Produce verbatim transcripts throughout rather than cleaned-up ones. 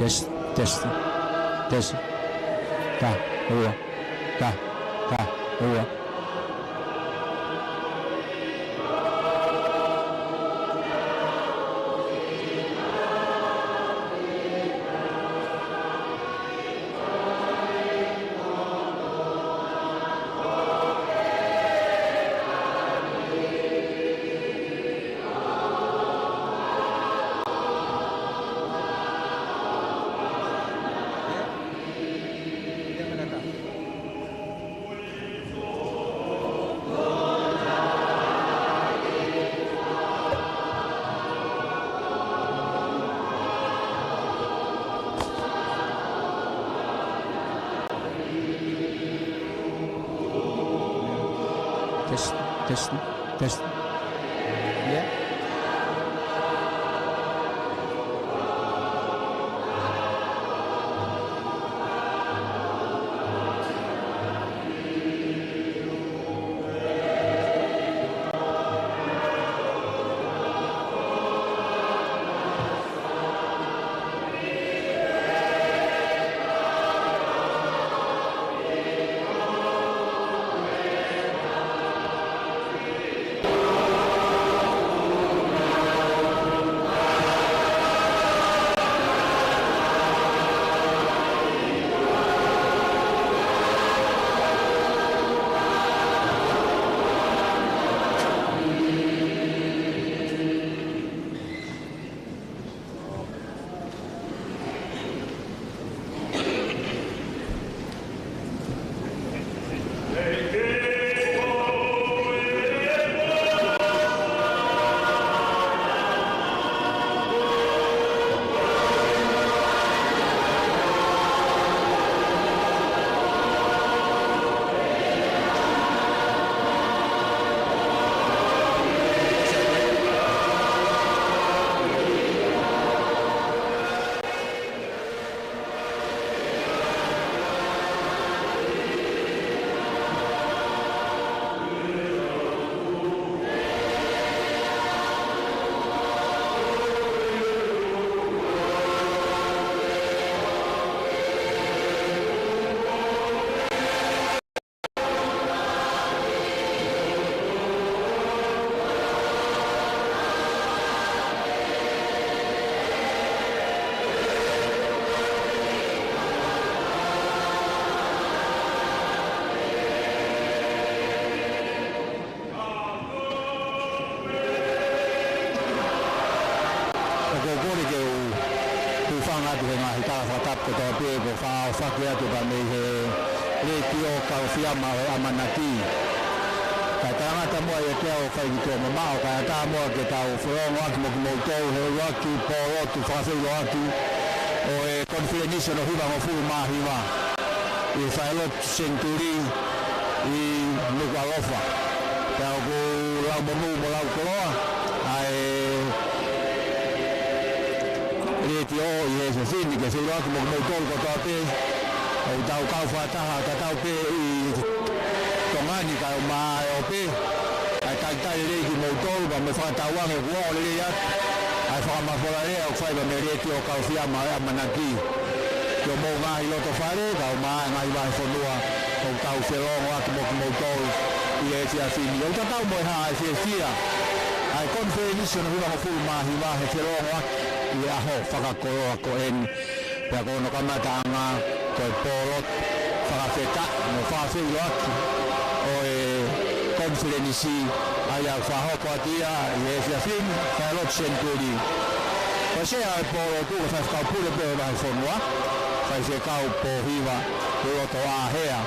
Test, test, test. Taha, ua. Taha, taha, ua. Test, test, test. Yeah. ʻOku ou kole ke u hūfanga atu he ngaahi tala fakatapu kotoa pē kuo fakaʻaofaki atu pea mei he Letiō Kalofiama ʻo e ʻAmanaki. Kae talangata muʻa ʻiate au ʻo fai ki tuʻa mamaʻo, kae ʻatā muʻa ke tau felōngoaki mo kimoutolu he ʻuluaki pōlotu fakafeʻiloaki ʻo e konifelenisi hono hivangofulu mā hiva ʻi he Falelotu Senituli ʻi Nukuʻalofa. Pea ʻoku ou lau monū mo lau koloa ʻa e Letiō ʻi he efiafi ni ke feʻiloaki mo kimoutolu kotoa pē. ʻOku tau kau fakataha tatau pē ʻi Tonga ni kae ʻumaʻā ʻa e ʻope. Kae talitali lelei kimoutolu pea mo e fakatauange kuo ongo lelei atu ʻa e fakamafola lea ʻoku fai pea mei he Letiō Kalofiama ʻo e ʻAmanaki ki homou ngaahi loto fale, kae ʻumaʻā e ngaahi vahefonua ʻoku tau felōngoaki mo kimoutolu ʻi he efiafi ni. ʻOku tatau mo e hā ʻa e fiefia ʻa e konifelenisi hono hivangofulu mā hiva he felōngoaki ʻi he ʻaho fakakoloa ko eni. Pea ko hono kamataʻanga ko e pōlotu fakafetaʻi mo fakafeʻiloaki ʻo e konifelenisi, ʻa ia ʻoku fakahoko atu ia ʻi he efiafi ni, Falelotu Senituli. Ko e sea ʻo e pōlotu ko e faifekau pule pē ʻo e vahefonua, Faifekau Pōhiva Lolotoʻāhea.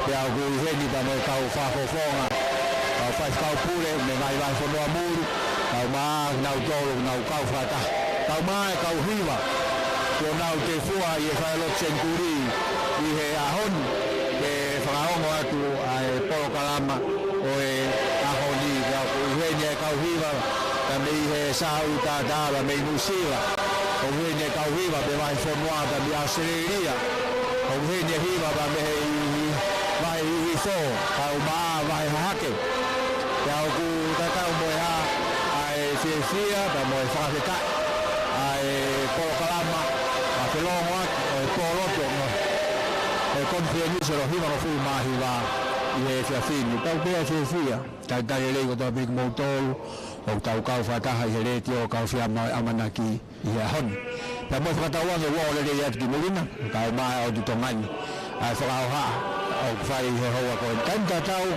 Pea ʻoku ʻi heni pea mo e kau fakafofonga, kau faifekau pule mei he ngaahi vahefonua muli, kae ʻumaʻā kinautolu ʻoku nau kau fakataha, kae ʻumaʻā e kau hiva kuo nau tefua ʻi he Falelotu Senituli ʻi he ʻaho ni ke fakaongo atu ʻa e polokalama ʻo e ʻaho ni. Pea ʻoku ʻi heni e kau hiva pea mei he Sāute Tātā pea mei Nuʻusila. ʻOku ʻi heni e kau hiva pea mei he vahefonua pea mei ʻAositelēlia. ʻOku ʻi heni e hiva pea mei he vahe Hihifo, kae ʻumaʻā vahe Hahake. Pea ʻoku tatau mo e hā ʻa e fiefia pea mo e fakafetaʻi ʻa e polokalama, ʻa e felōngoaki Konifelenisi ʻo e hivangofulu mā hiva ʻi he efiafi ni. Tau pehē fiefia, talitali lelei kotoa pē kimoutolu ʻoku tau kau fakataha ʻi he Letiō Kalofiama ʻo e ʻAmanaki ʻi he ʻaho ni. Pea mo e fakatauange ʻoku ongo lelei atu ki muli na, kae ʻumaʻā ʻa e ʻOtu Tonga ni ʻa e fakahohaʻa ʻoku fai ʻi he houa ko eni. Taimi tatau,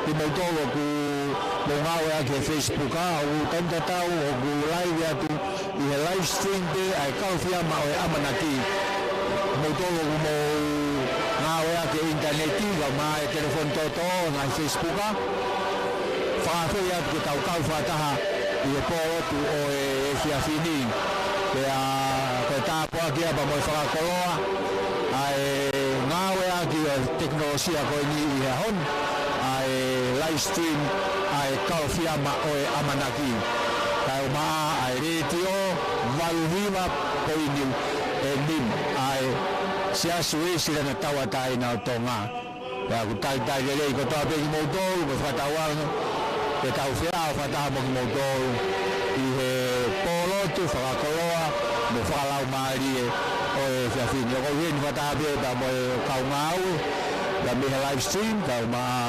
kimoutolu ʻoku mou ngāueʻaki e Facebook, ʻa, ʻoku taimi tatau ʻoku live atu ʻi he live stream pē ʻa e Kalofiama ʻo e ʻAmanaki. Kimoutolu ʻoku mou ngāueʻaki e ʻinitaneti, kae ʻumaʻā e telefoni tōtō, ngaahi Facebook, ʻa, fakaafeʻi atu ke tau kau fakataha ʻi he pōlotu ʻo e efiafi ni. Pea ko e tāpuaki ia pea mo e fakakoloa ʻa e ngāueʻaki ʻo e tekinolosia ko eni ʻi he ʻaho ni, ʻa e live stream ʻa e Kalofiama ʻo e ʻAmanaki. Kae ʻumaʻā ʻa e Letiō valu hiva poini nima, ʻa e Siasi Uēsiliana Tauʻatāina ʻo Tonga. Pea ʻoku talitali lelei kotoa pē kimoutolu, mo e fakatauange ke tau feʻao fakataha mo kimoutolu ʻi he pōlotu fakakoloa mo fakalaumālie ʻo e efiafi ni. ʻOku ou ʻi heni fakataha pē pea mo e kau ngāue, pea mei he live stream, kae ʻumaʻā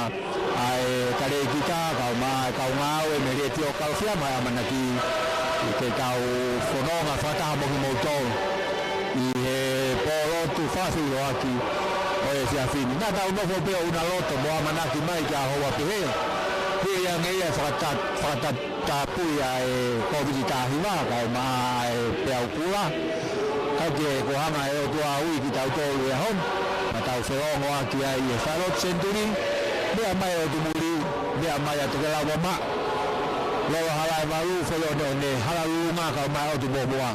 ʻa e talēkita, kae ʻumaʻā e kau ngāue mei he Letiō Kalofiama ʻo e ʻAmanaki, ke tau fononga fakataha mo kimoutolu ʻi he pōlotu fakafeʻiloaki ʻo e efiafi ni. Naʻa tau nofo pē ʻo ʻuna loto mo ʻamanaki mai ki ha houa pehē, hili ange ia e fakata-, fakata-, tāpui ʻa e Kōviti taha hiva, kae ʻumaʻā ʻa e peau kula. Ka ke ko e hanga ʻe he ʻOtua ʻo ui kitautolu he ʻaho ni, pea tau felōngoaki ai ʻi he Falelotu Senituli, meʻa mai ʻa e ʻOtu Muli, meʻa mai ʻa Tokelau Mamaʻo, Lolo Halaevalu, Feli ʻOneʻone, Hala Lulunga, kae ʻumaʻā e ʻOtu Muʻomuʻa.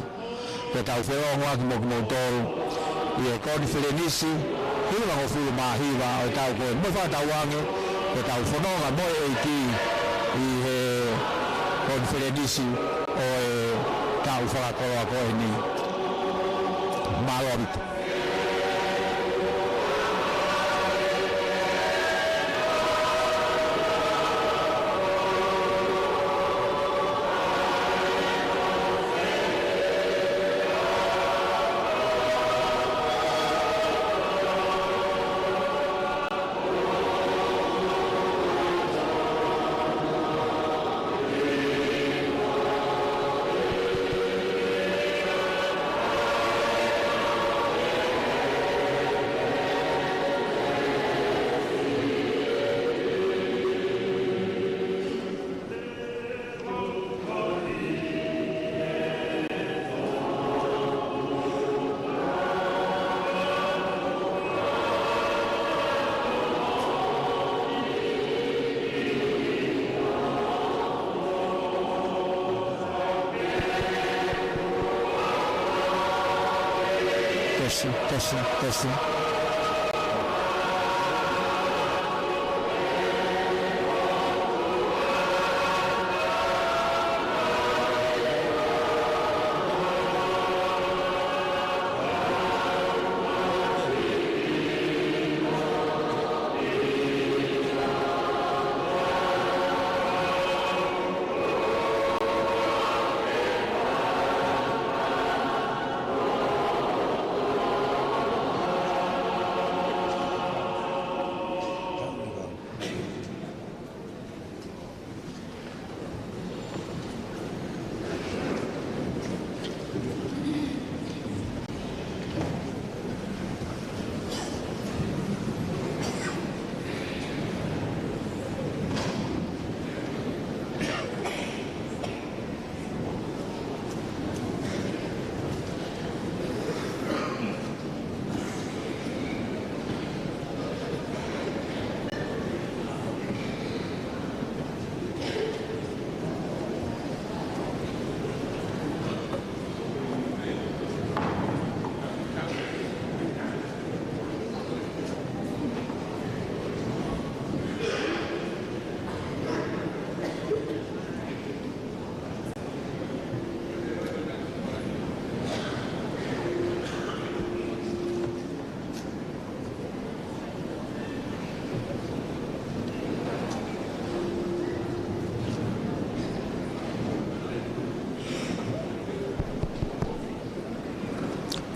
Ke tau felōngoaki mo kimoutolu ʻi he konifelenisi hivangofulu mā hiva ʻo e taʻu ko eni. Mo e fakatauange ke tau fononga mo e ʻEiki ʻi he konifelenisi ʻo e taʻu fakakoloa ko eni. Mālō ʻaupito. Tesi, tesi, tesi.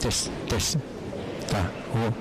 Test, test. Tā, ʻo.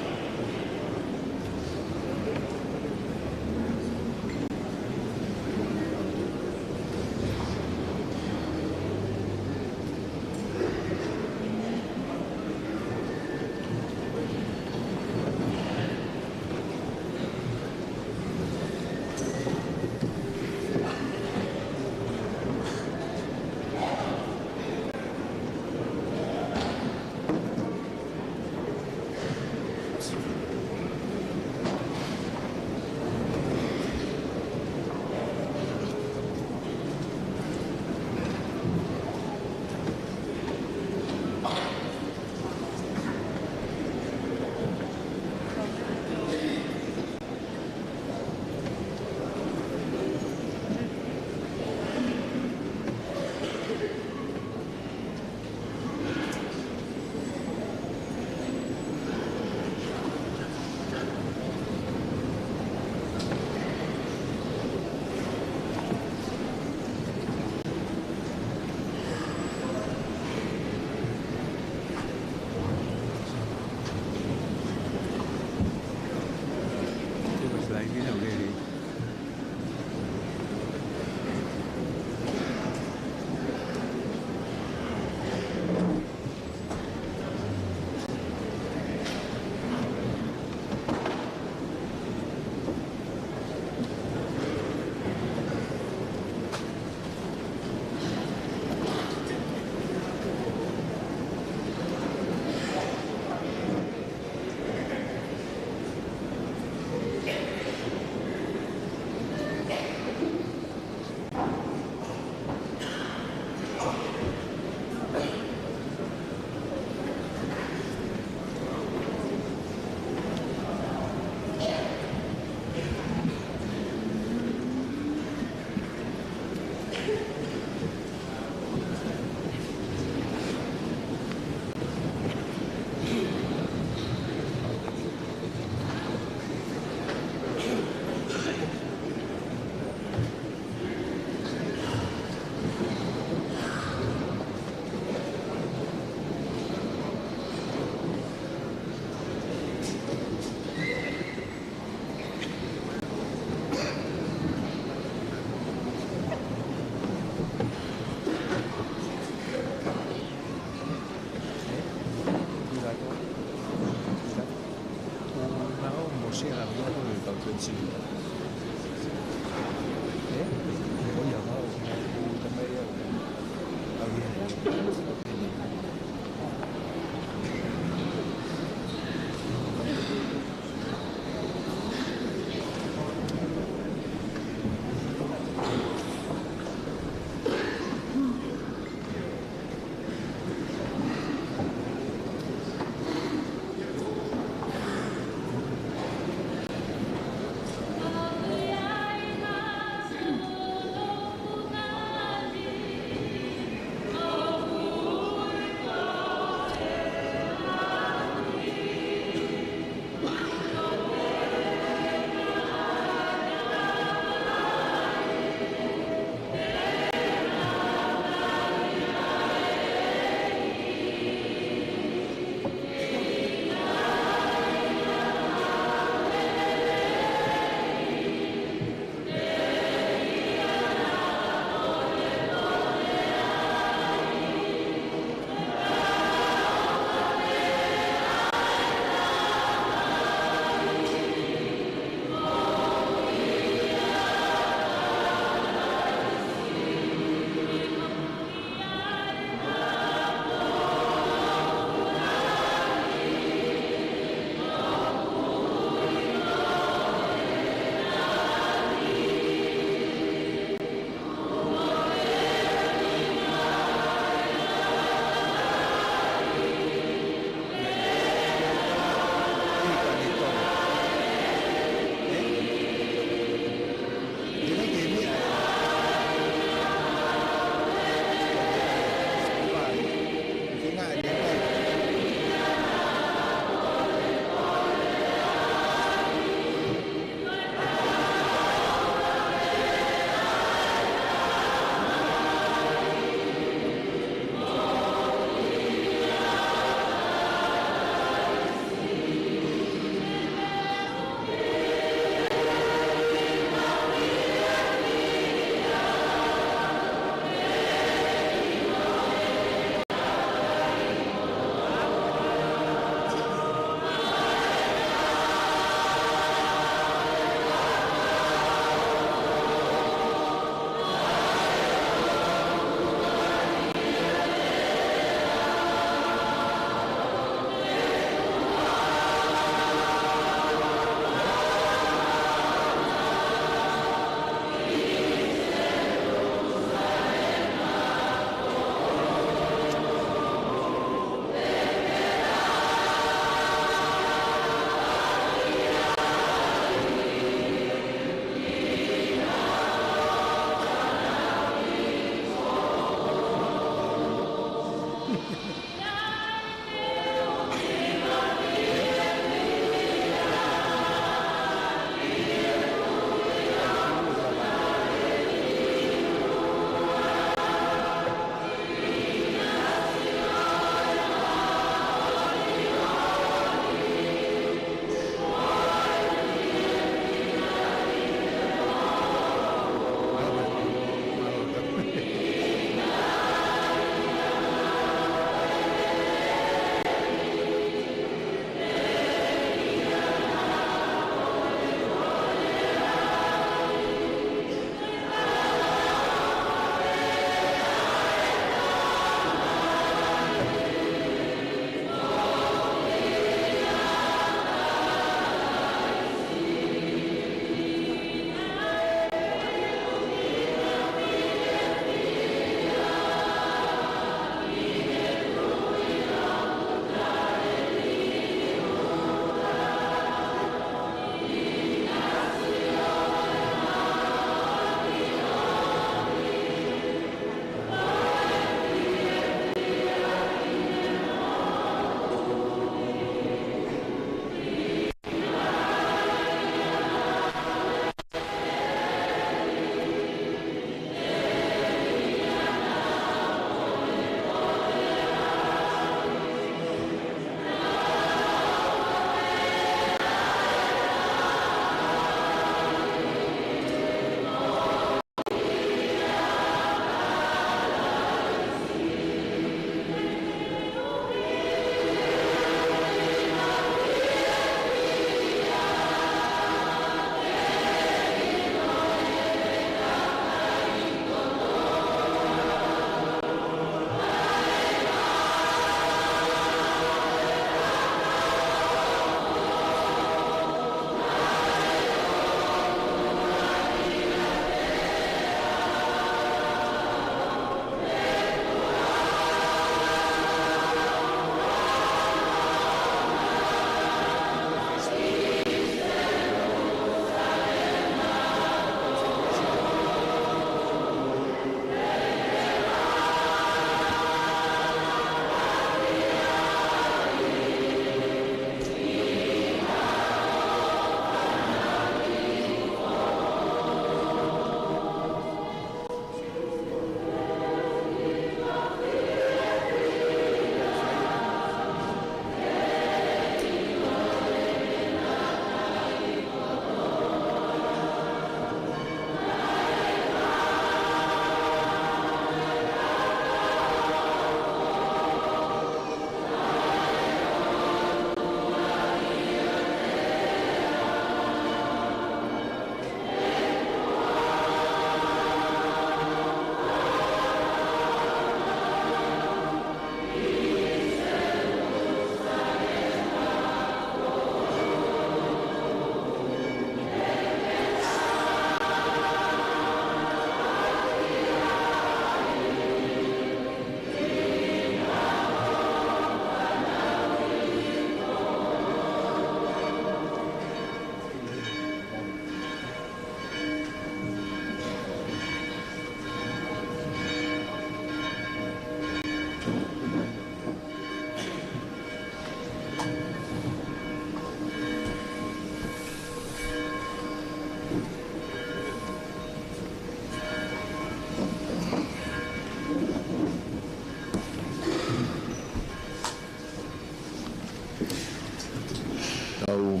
Tau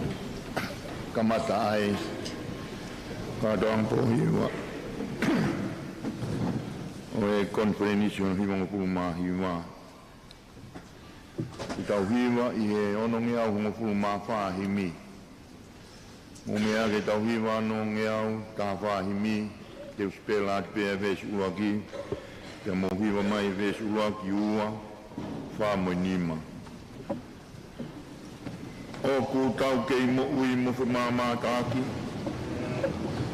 kamata ʻa e fakatauange pōhiva ʻo e Konifelenisi hono hivangofulu mā hiva. Ke tau hiva ʻi he onongeau hongofulu mā fā himi. Mou meʻa ke tau hiva onongeau taha fā himi, te u sipela atu pē ʻa e veesi ʻuluaki, pea mou hiva mai veesi ʻuluaki, ua, fā mo e nima. ʻOku tau kei moʻui mo femāmātaaki.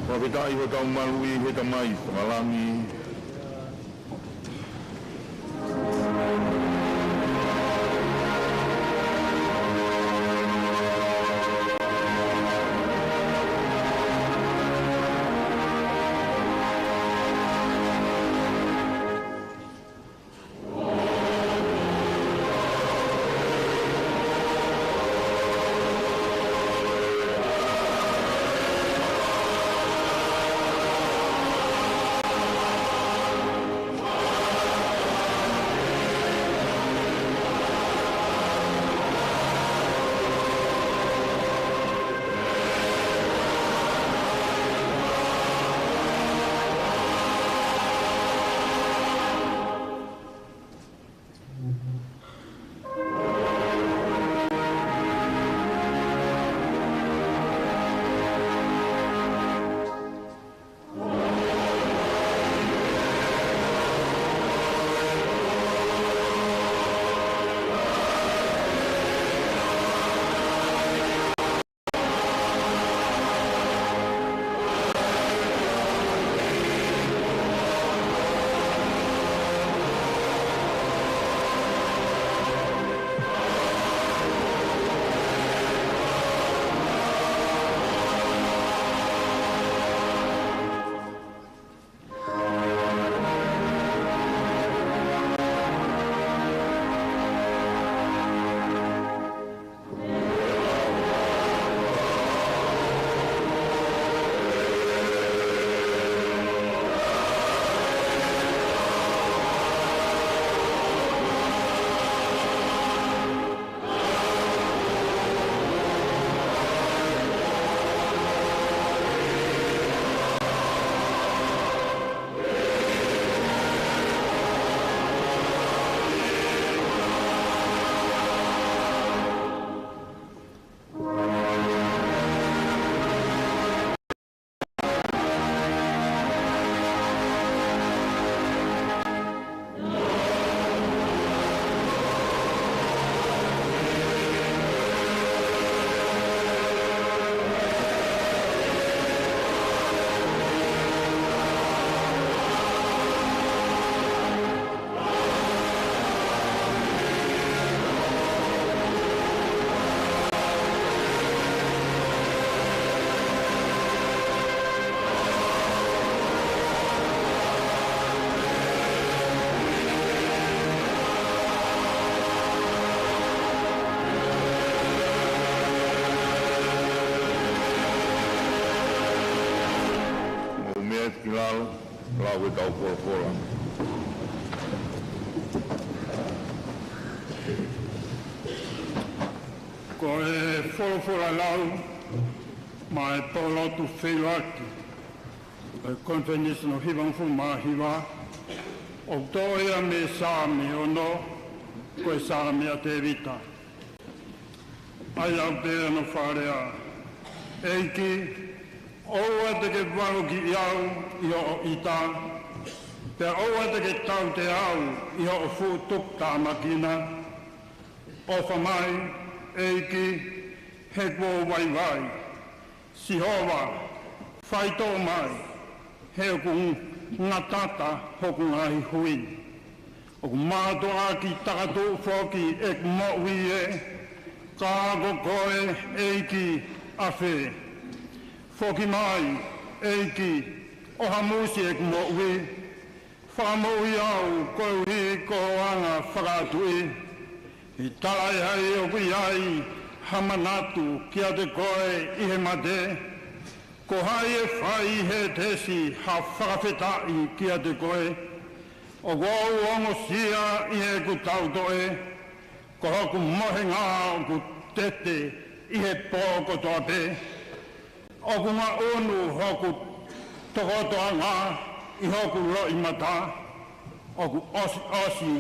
Fakafetaʻi hotau maluʻi he Tamai fakalangi. Mou meʻa ki lalo, lau ʻetau folofola. Ko e folofola lau maʻa e pōlotu feʻiloaki ʻo e Konifelenisi hono hivangofulu mā hiva, ʻoku toʻo ia mei he Saame ono, ko e Saame ʻa Tēvita. ʻA ia ʻoku pehē hono fakalea: ʻEiki, ʻoua te ke valokiʻi au ʻi hoʻo ʻita, pea ʻoua te ke tautea au ʻi hoʻo fuʻu tuputāmaki na. ʻOfa mai, ʻEiki, he kuo u vaivai. Sihova, faitoʻo mai, he ʻoku ngatata hoku ngaahi hui. ʻOku mātuʻaki takatuʻu foki ʻeku moʻui ē, ka ko koe, ʻEiki, ʻafē? Foki mai, ʻEiki, ʻo hamusi ʻeku moʻui. Fakamoʻui au koeʻuhi ko hoʻo anga fakaʻatuʻi. ʻI talaʻehai ʻoku ʻi ai ha manatu kiate koe ʻi he mate? Ko hai ʻe fai ʻi Hētesi ha fakafetaʻi kiate koe? ʻOku ou ongosia ʻi heʻeku tautoʻe, Ko hoku mohenga ʻoku tete ʻi he pō kotoa pē. ʻOku ngaʻunu hoku tokotoʻanga ʻi hoku loʻimata. ʻOku ʻosiʻosi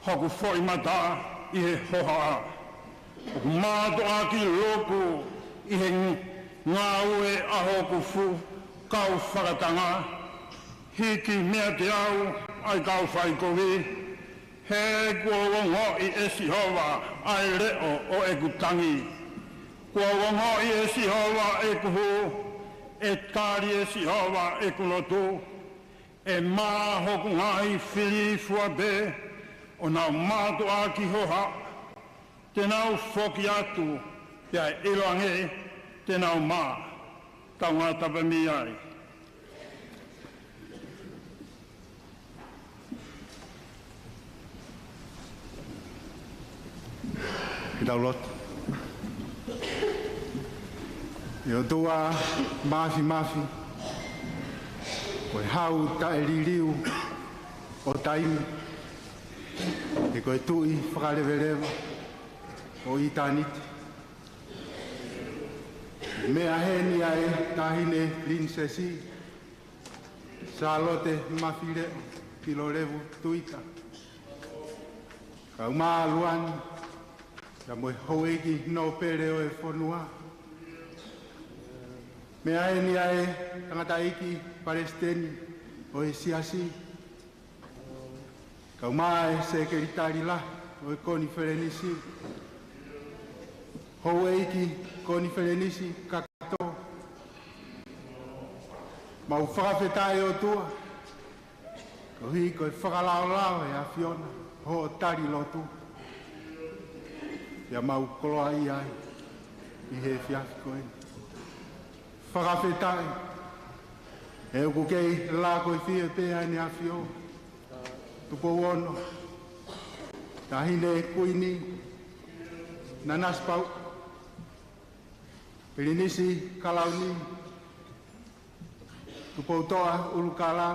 hoku foʻi mata ʻi he hohaʻa. ʻOku mātuʻaki luku ʻi he ngāue ʻa hoku fuʻu kau fakatanga. Hiki meiate au ʻa e kau faikovi. He kuo u ongoʻi ʻe Sihova ʻa e leʻo ʻo ʻeku tangi. Kuo u ongoʻi ʻe Sihova ʻeku hū. ʻE tali ʻe Sihova ʻeku lotu. ʻE mā hoku ngaahi fili fua pē, ʻo nau mātuʻaki hohaʻa. Te nau foki atu, pea ʻe ʻiloange te nau mā. Tau ngata pē mei ai. Ke tau lotu. ʻE ʻOtua Māfimafi, ko e hau taʻeliliu ʻo taimi, he ko e Tuʻi fakaleveleva ʻo ʻitāniti. Meʻa heni ʻa e Taʻahine Pilinisesi Sālote Mafileʻo Pilolevu Tuita, kae ʻumaʻā Luani, pea mo e houʻeiki nōpele ʻo e fonua. Meʻa heni ʻa e tangataʻeiki palesiteni ʻo e siasi, kae ʻumaʻā e sekelitali lahi ʻo e konifelenisi, houʻeiki konifelenisi kakato. Mau fakafetaʻi ʻOtua, koeʻuhi ko e fakalaolao ʻe ʻAfiona hoʻo tali lotu, pea mau koloaʻia ai ʻi he efiafi ko eni. Fakafetaʻi, he ʻoku kei lakoifie pē ʻa ʻEne ʻAfio, Tupou Ono, Taʻahine Kuini Nanasipauʻu, Pilinisi Kalauni, Tupoutoʻa ʻUlukalala,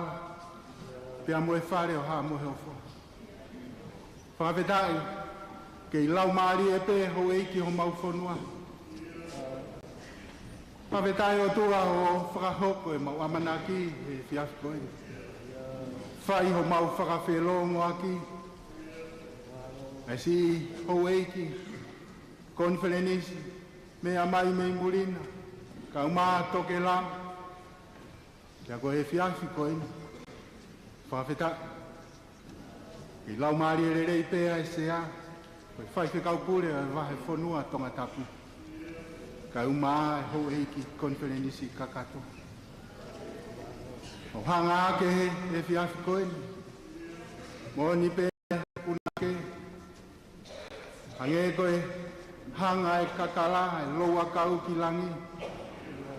pea mo e Fale ʻo Haʻa Moheofo. Fakafetaʻi, kei laumālie pē houʻeiki homau fonua. Fakafetaʻi ʻOtua hoʻo fakahoko ʻemau ʻamanaki he efiafi ko eni. Fai homau fakafelongoaki, ʻa e siʻi houʻeiki konifelenisi, meʻa mai mei muli na, kae ʻumaʻā tokelau, pea ko e efiafi ko eni. Fakafetaʻi, kei laumālie lelei pē ʻa e sea, ko e faifekau pule ʻo e vahefonua Tongatapu, kae ʻumaʻā e houʻeiki konifelenisi kakato. ʻOku hanga hake he efiafi ko eni, moʻoni pē ʻa e punake, hangē ko e hanga ʻe he kakala ʻa e louʻakau ki langi,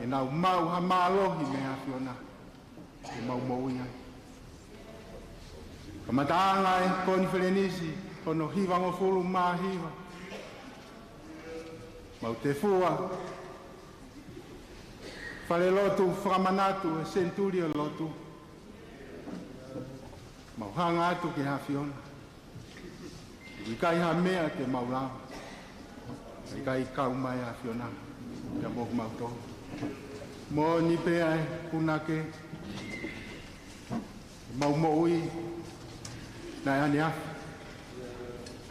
ke nau maʻu ha mālohi mei he ʻAfiona ke mau moʻui ai. Kamataʻanga e konifelenisi hono hivangofulu mā hiva, mau tefua falelotu fakamanatu e senituli ʻo e lotu. Mau hanga atu ki he ʻAfiona. ʻIkai ha meʻa te mau lava, ʻikai kau mai ʻa e ʻAfiona ia mo kimautolu. Moʻoni pē ʻa e punake, mau moʻui naʻe ʻaneafi,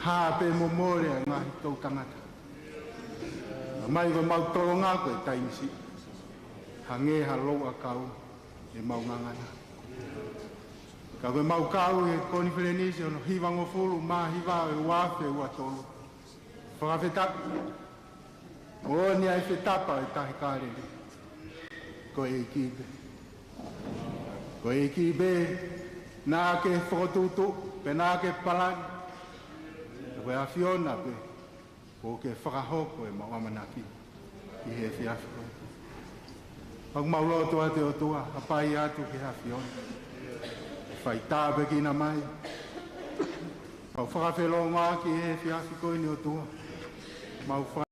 hā pē mo mole ʻa e ngaahi toʻutangata. Naʻe ʻomai ko ʻemau tolonga ko e taimi siʻi, hangē ha louʻakau ʻemau ngangana. Ka ko ʻemau kau he konifelenisi hono hivangofulu mā hiva ʻo e ua afe ua tolu. Fakafetaʻi, moʻoni ʻa e fetapa ʻo e Tahi Kāleli, ko e ʻEiki pē. Ko e ʻEiki pē naʻa ke fokotuʻutuʻu, pea naʻa ke palani. Ko e ʻAfiona pē kuo ke fakahoko ʻemau ʻamanaki ʻi he efiafi ko eni. Pea ʻoku mau lotu atu ʻe ʻOtua, hapai atu ki he ʻAfiona ʻe fai tāpuekina mai. Mau fakafelongoaki ʻi he efiafi ko eni ʻOtua. Mau faka-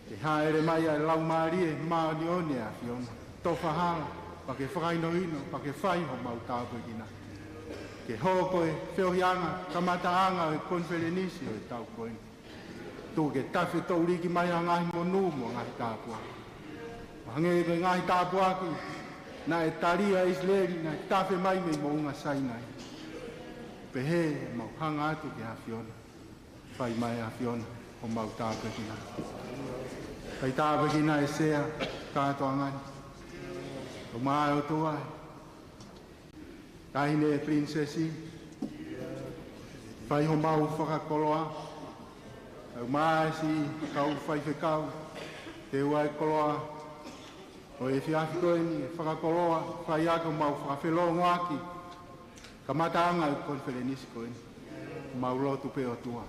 ke hāʻele mai ʻa e Laumālie Māʻoniʻoni ʻa e ʻAfiona. Tofa hala, pea ke fakahinohino, pea ke fai homau tāpuekina. ke hoko e feohiʻanga, kamataʻanga ʻo e konifelenisi ʻo e taʻu ko eni. Tuku ke tafe toʻuliki mai ha ngaahi monū mo e ngaahi tāpuaki. ʻO hangē ko e ngaahi tāpuaki naʻe tali ʻe ʻIsileli, naʻe tafe mai mei moʻunga Sainai. Pehē ʻemau hanga atu ki he ʻAfiona. Fai mai ʻAfiona homau tāpuekina. Fai tāpuekina e sea kātoanga ni. ʻOmai ʻOtua, Taʻahine Pilinisesi, fai homau fakakoloa, ʻomai siʻi kau faifekau, teu ʻa e koloa ʻo e efiafi ko eni, ʻo fakakoloa, fai ʻaki homau fakafelongoaki, kamataʻanga ʻo e konifelenisi ko eni. Mau lotu pē ʻOtua,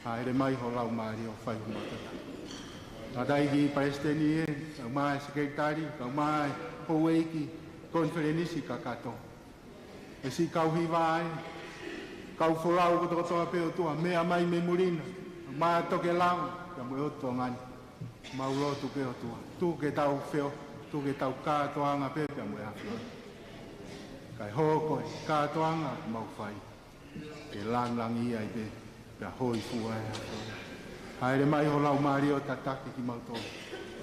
hāʻele mai ho Laumālie ʻo fai homau tata. Tangataʻeiki Palesiteni ē, ʻomai sekelitali, ʻomai houʻeiki konifelenisi kakato. ʻE siʻi kau hiva ē, kau folau kotokotoa pē ʻOtua, meʻa mai mei muli na, ʻomai tokelau, pea mo e ʻOtua ngani. Mau lotu pē ʻOtua, tuku ke tau feohi, tuku ke tau kātoanga pē pea mo e ʻAfiona. Kae hoko e kātoanga ʻoku mau fai, ke langilangiʻia ai pē, pea hōifua ai ʻa e ʻAfiona. Hāʻele mai ho Laumālie ʻo tataki kimautolu.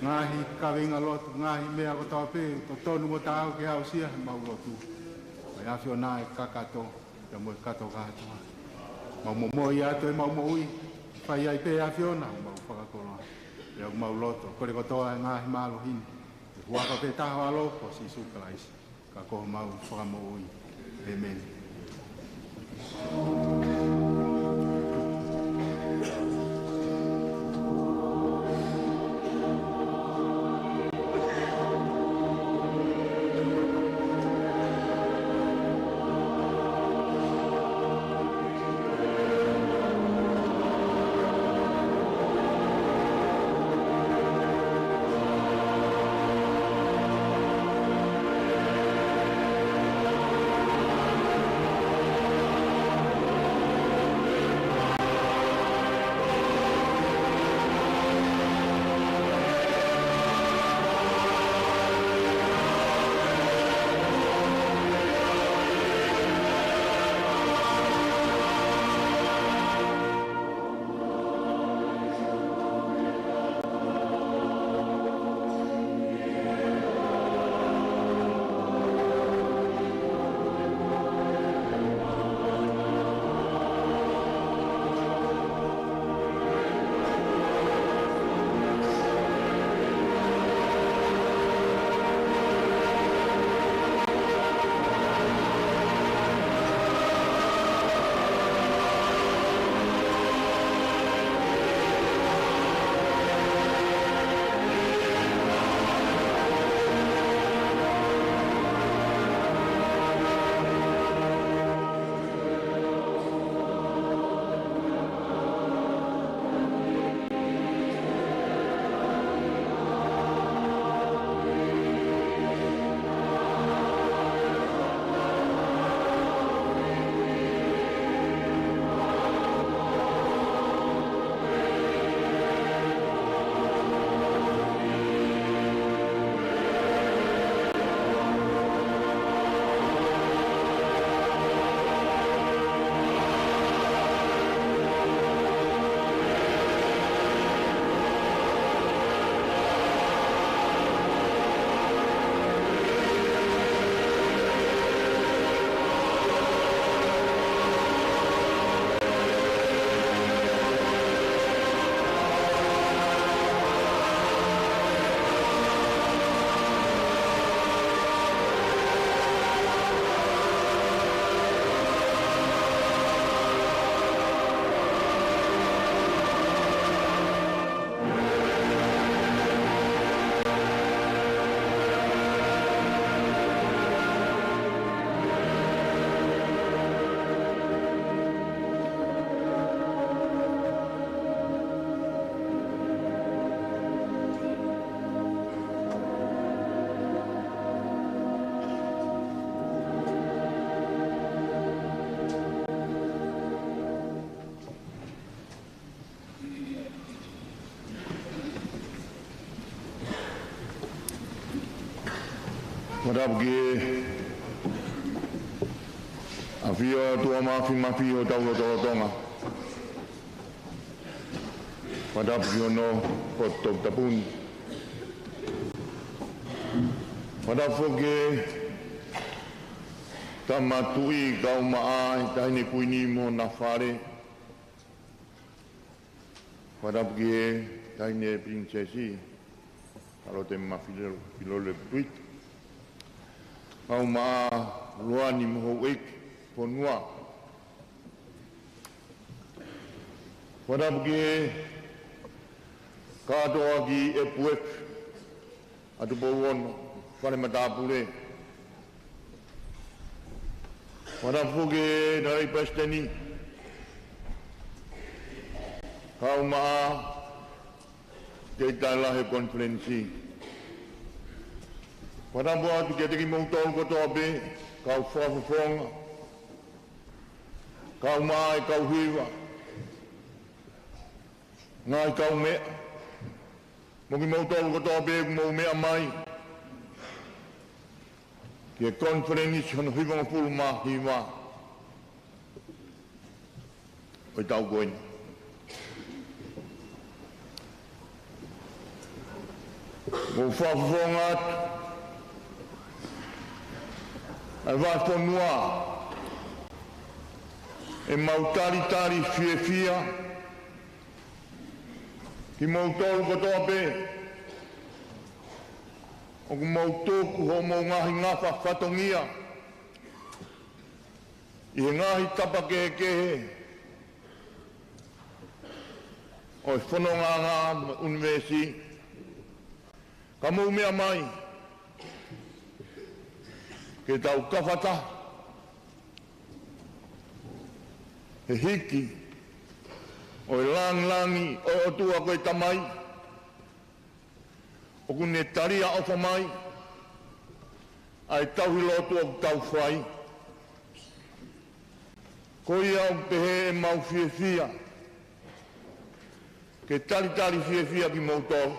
Ngaahi kaveinga lotu, ngaahi meʻa kotoa pē, totonu mo taau ke aʻusia ʻemau lotu. Ko e ʻAfiona ʻe kakato, pea mo e kato kātoa. Mau momoi atu ʻemau moʻui, fai ai pē ʻAfiona homau fakakoloa. Pea mau lotu, kole kotoa e ngaahi mālohi ni, ʻi he huafa pē taha ʻo ho ʻAlo ko Sīsū Kalaisi, ka ko homau Fakamoʻui. ʻĒmeni. Matapu ki he ʻAfio ʻOtua Māfimafi ʻo hotau lotolotonga. Fakatapu ki hono poto toputapu ni. Fakatapu foki ki he Tama Tuʻi kae ʻumaʻā e Taʻahine Kuini mo hona fale. Fakatapu ki he Taʻahine Pilinisesi, Sālote Mafilelo, Filolo Tuita. Kae ʻumaʻā Luani mo e houʻeiki fonua. Fakatapu ki he kātoa ki F F, ʻa Tupou Ono, Fale Matāpule. Fakatapu ki he Tala Palesiteni, kae ʻumaʻā e Toketā Lahi ʻo e Konifelenisi. Fakatapu atu kiate kimoutolu kotoa pē, kau fakafofonga, kae ʻumaʻā e kau hiva, ngaahi kaumeʻa, mo kimoutolu kotoa pē ʻoku mou meʻa mai ki he konifelenisi hono hivangofulu mā hiva ʻo e taʻu ko eni. Mou fakafofonga atu ʻa e vahefonua, ʻemau talitali fiefia kimoutolu kotoa pē ʻoku mou tuku hoʻomou ngaahi ngafa fatongia ʻi he ngaahi tapa kehekehe ʻo e fonongaʻanga mo e ʻunivēsi, ka mou meʻa mai ke tau kafataha he hiki ʻo e langilangi ʻo e ʻOtua ko e Tamai, ʻoku ne taliʻofa mai ʻa e tauhi lotu ʻoku tau fai. Ko ia ʻoku pehē ʻemau fiefia ke talitali fiefia kimoutolu.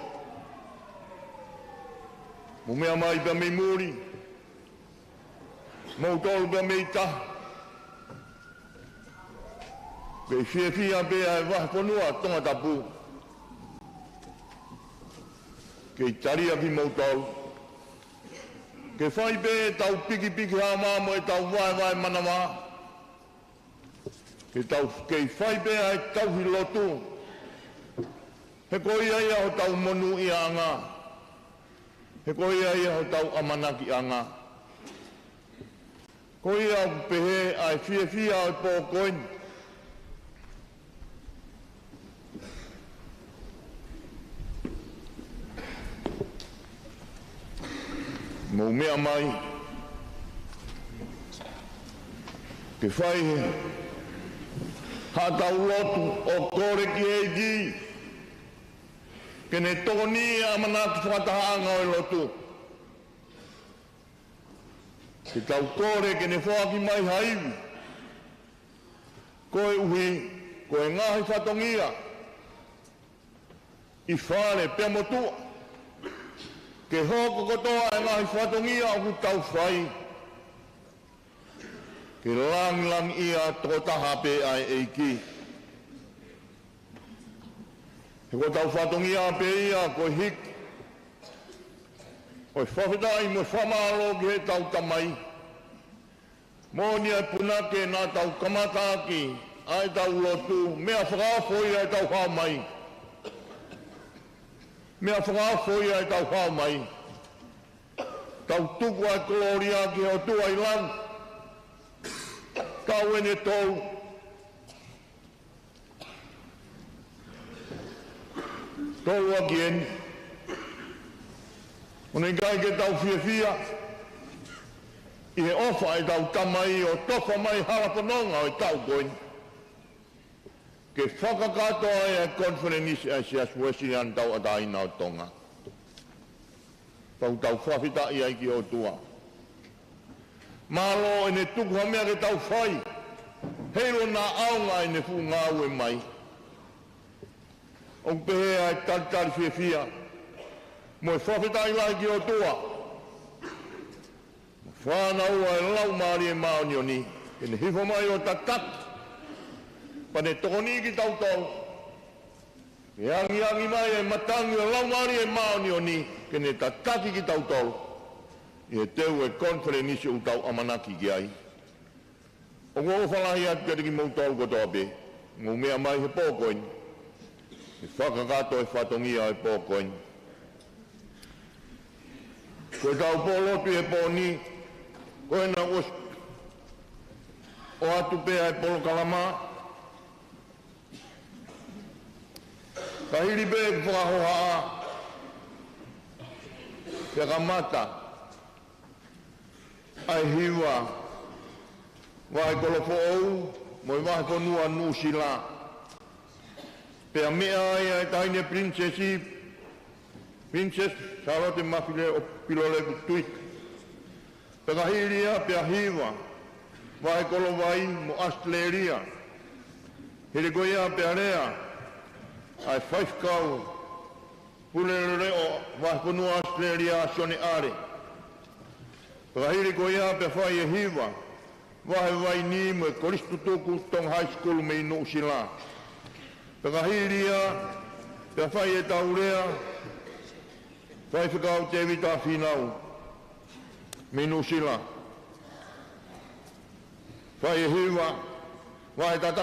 Mou meʻa mai pea mei muli, moutolu pea mei tahi. Kei fiefia pē ʻa e vahefonua Tongatapu, kei talia kimoutolu. Ke fai pē ʻetau pikipiki hama mo ʻetau vaevae manava. Ke tau, kei fai pē ʻa e tauhi lotu. He ko ia ia hotau monūʻiaʻanga. He ko ia ia hotau ʻamanakiʻanga. Ko ia ʻoku pehē ʻa e fiefia ʻo e pō ko eni. Mou meʻa mai ke fai haʻatau lotu ʻo kole ki he ʻEiki ke ne tokoniʻi ʻa e ʻamanaki fakatahaʻanga ʻo e lotu. Ke tau kole ke ne foaki mai ha ivi, koeʻuhi ko e ngaahi fatongia ʻi fale pea mo tuʻa, ke hoko kotoa e ngaahi fatongia ʻoku tau fai ke langilangiʻia tokotaha pē ʻa e ʻEiki. He ko hotau fatongia pē ia ko e hiki ʻo e fakafetaʻi mo e fakamālō ki heʻetau Tamai. Moʻoni ʻa e punake naʻa tau kamataʻaki ʻa ʻetau lotu, meʻa fakaofo ia ʻetau hao mai. Meʻa fakaofo ia ʻetau hao mai. Tau tuku ʻa e kolōlia ki he ʻOtua ʻi langi. Taʻu eni ʻe tolu. Tolu ʻaki eni. ʻOku ʻikai ke tau fiefia ʻi he ʻofa ʻetau Tamai ʻo tofa mai hala fononga ʻo e taʻu ko eni ke fakakakato ai ʻa e konifelenisi ʻa e Siasi Uēsiliana Tauʻatāina ʻo Tonga? Pea ʻoku tau fakafetaʻi ai ki he ʻOtua. Mālō ʻene tuku ha meʻa ke tau fai, heiʻilo naʻa ʻaonga ʻene fuʻu ngāue mai. ʻOku pehē ʻa e talitali fiefia mo e fakafetaʻi lahi ki he ʻOtua, fānau ʻa e Laumālie Māʻoniʻoni. ke ne hifo mai ʻo tataki, pea ne tokoniʻi kitautolu. Ke angiangi mai e matangi ʻo e Laumālie Māʻoniʻoni ke ne tataki kitautolu ʻi he teu e konifelenisi ʻoku tau ʻamanaki ki ai. ʻOku ou ʻofa lahi atu kiate kimoutolu kotoa pē ʻoku mou meʻa mai he pō ko eni, ke fakakakato e fatongia ʻo e pō ko eni. Ko ʻetau pō lotu ʻi he pō ni, ko ena ʻosi ʻoatu pē ʻa e polokalama, ka hili pē ʻeku fakahohaʻa, pea kamata ʻa e hiva, vahe kolo foʻou mo e vahefonua Nuʻusila. Pea meʻa ai ʻa e Taʻahine Pilinisesi, Princess Sālote Mafileʻo Pilolevu Tuita. Pea ka hili ia pea hiva, vahe kolo vai mo ʻAositelēlia. Hili ko ia pea lea ʻa e faifekau pule leʻo vahefonua ʻAositelēlia, Sione ʻAle. Pea ka hili ko ia pea fai e hiva, vahe vaini mo e kolisi tutuku Tonga High School mei Nuʻusila. Pea ka hili ia pea fai ʻetau lea, faifekau Tēvita Fīnau mei Nuʻusila. Fai e hiva, vahe tata